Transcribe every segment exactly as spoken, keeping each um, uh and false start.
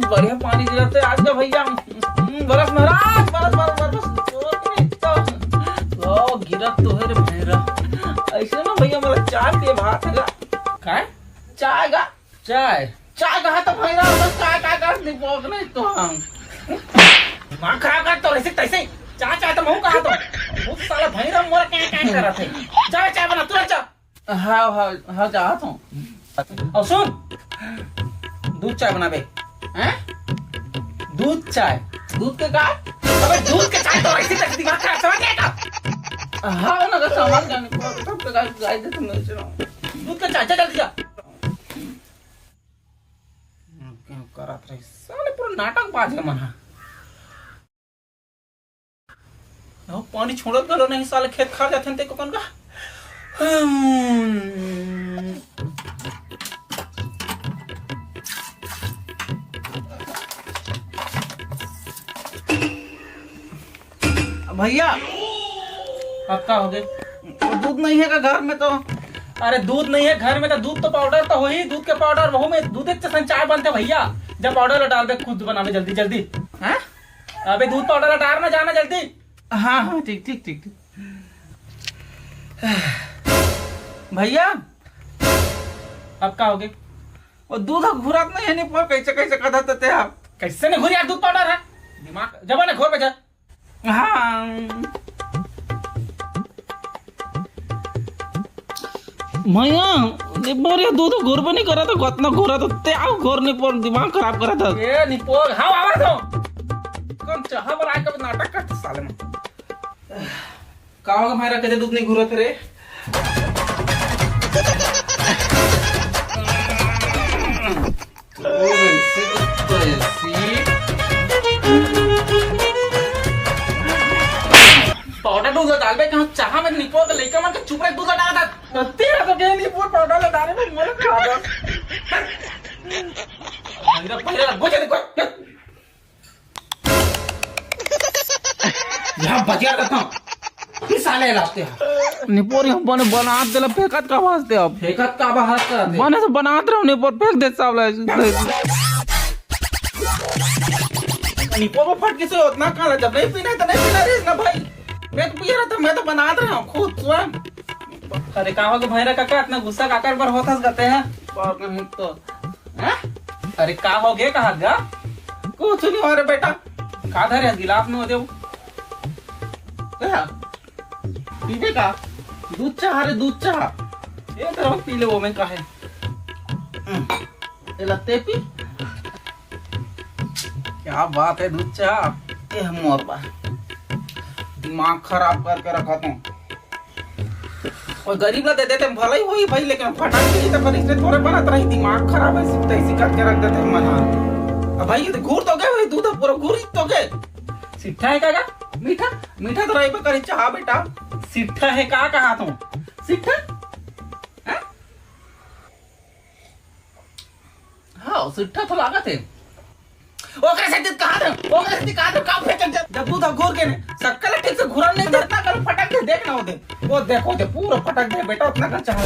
बढ़िया पानी गिरत हे आज का भैया। हम्म, बरस महाराज, बरस, बरस, बरस, बरस। ओ, गिरत तो हे रे भैरा। अइसे ना भैया, मोला चाय पिए भात हे गा। काय? चाय गा। चाय? चाय कहा तो भैरा, बस चाय, चाय करत निपोक नहीं तो हम। दिमाग खराब कर तो ऐसे तैसे। चाय, चाय तो महूं कहा तो। वो साला भैरा मोला क्या, क्या करत हे। चाय, चाय बना, तुरंत जा। हाँ, हाँ, हाँ, चाहत हूँ। अउ सुन, दूध चाय बनाबे। हैं? दूध चाय। दूध के का? अबे दूध के चाय तो ऐसे तक दिमाग खराब समझ गया का? हाँ, ना, समझ गया, नहीं, तो गाय, गाय दे तो मैं चलाऊँ। दूध के चाय, चल जल्दी जा। क्या करत रही? साले पूरा नाटक बाज है मना। अहो, पानी छोड़त घलो नहीं, साले खेत खार जाथे ते कोकन का। हम्म। भैया, अब का हो गए? दूध नहीं है का घर में तो? अरे, दूध नहीं है घर में तो, दूध तो पाउडर तो होही, दूध के पाउडर, वहू में दूध एक जैसन चाय बनथे भैया। जब पाउडर ला डाल दे, खुद बनावे जल्दी जल्दी। हैं? अबे दूध पाउडर ला डाल ना, जाना जल्दी। हाँ, हाँ, ठीक, ठीक, ठीक, ठीक। भैया, अब का होगे? वो दूध ह घुरत नहीं है, नहीं पर कैसे, कैसे कथा ते आप? कैसे नहीं घुरी यार, दूध पाउडर है। दिमाग जब ना घोर बजा। हाँ। भैया, निपोर ये दूध घोरबे नहीं करा तो कतना घोरा तो ते आओ घोर निपोर दिमाग खराब करा था। ए निपोर, हाँ, आवा तो। कौन चाहा पर आके नाटक करते साले में। का होगा भाई, रखे थे दूध नहीं घुरत रे। ओ, ऐसे तो ऐसी। पाउडर दूध डालबे कहाँ चाहा में निपोर के लइका मन के चुप रह दूध डाल दे। तेरा तो गए निपोर पाउडर डाले में मोर खा दे। मेरा पहले बुझे देखो। यहाँ बजिया करता हूँ। ई साले लाते हैं। निपोर हम बने बनात देला फेंकत का वास्ते अब। फेंकत का वास्ते आते। बने से बनात रहो निपोर फेंक दे सब ला। निपोर में फट किसे उतना काला जब नहीं पीना है तो नहीं पीना रे ना भाई। मैं तो पिए रहा था, मैं तो बनात रहा हूँ खुद स्वयं। अरे का हो गया भैरा काका, इतना गुस्सा काकर पर होता कहते हैं? और नहीं तो। हैं? अरे का हो गया कहा गा? कुछ नहीं हो रे बेटा। का धरे गिलास में हो देव। क्या? पीबे का? दूध चाह रे, दूध चाह। ये तरह पी ले वो में का है। हम्म। ये लत्ते पी। क्या बात है दूध चाह। ये हम मोर बा। दिमाग खराब करके रखा तू। कोई गरीब ला दे देते भलाई होई भाई, लेकिन फटाक से तो पर इसने थोड़े बनत रही, दिमाग खराब है, सिर्फ ऐसी करके रख देते हैं मना। अब भाई ये तो घूर तो गए भाई, दूध पूरा घूर तो गए। सिट्ठा है का? मीठा, मीठा तो रही करी चाह बेटा। सिट्ठा है का कहा तू? सिट्ठा? हैं? हाँ, सिट्ठा तो लागत है। ओकरे से कहा था, ओकरे से कहा था, काम पे चल जा। जब दूध घूर के ने, शक्कर ठीक से घुरन नहीं देता, कल फटक दे, देख ना होते। वो देखो, दे पूरा फटक दे बेटा, उतना का चाह।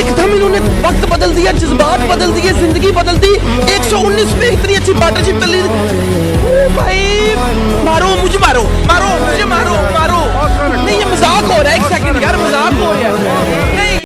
एकदम इन्होंने वक्त बदल दिया, जज्बात बदल दिए, जिंदगी बदल दी। एक सौ उन्नीस में इतनी अच्छी पार्टनरशिप चल रही थी। ओ भाई, मारो, मुझे मारो, मारो, मुझे मारो, मारो। नहीं, ये मजाक हो रहा है, एक सेकंड यार, मजाक हो रहा है।